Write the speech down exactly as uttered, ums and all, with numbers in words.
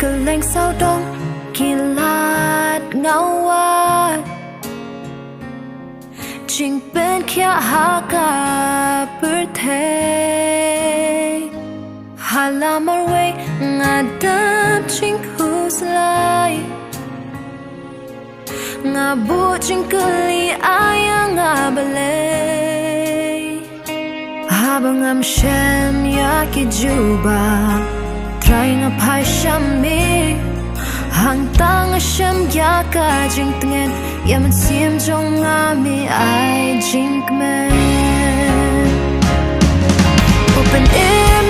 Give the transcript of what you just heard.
Leng sawdong ki lad nga wad, jingpynkhiah ha ka pyrthei. Ha la marwei nga dap jingkhuslai, nga buh jingkylli ïa nga balei. Haba ngam shem ïa ki jubab, Trai nga phai sha me. Hangta nga shem ïa ka jingtngen, ïa mynsiem jong nga me ai jingkmen. U pynim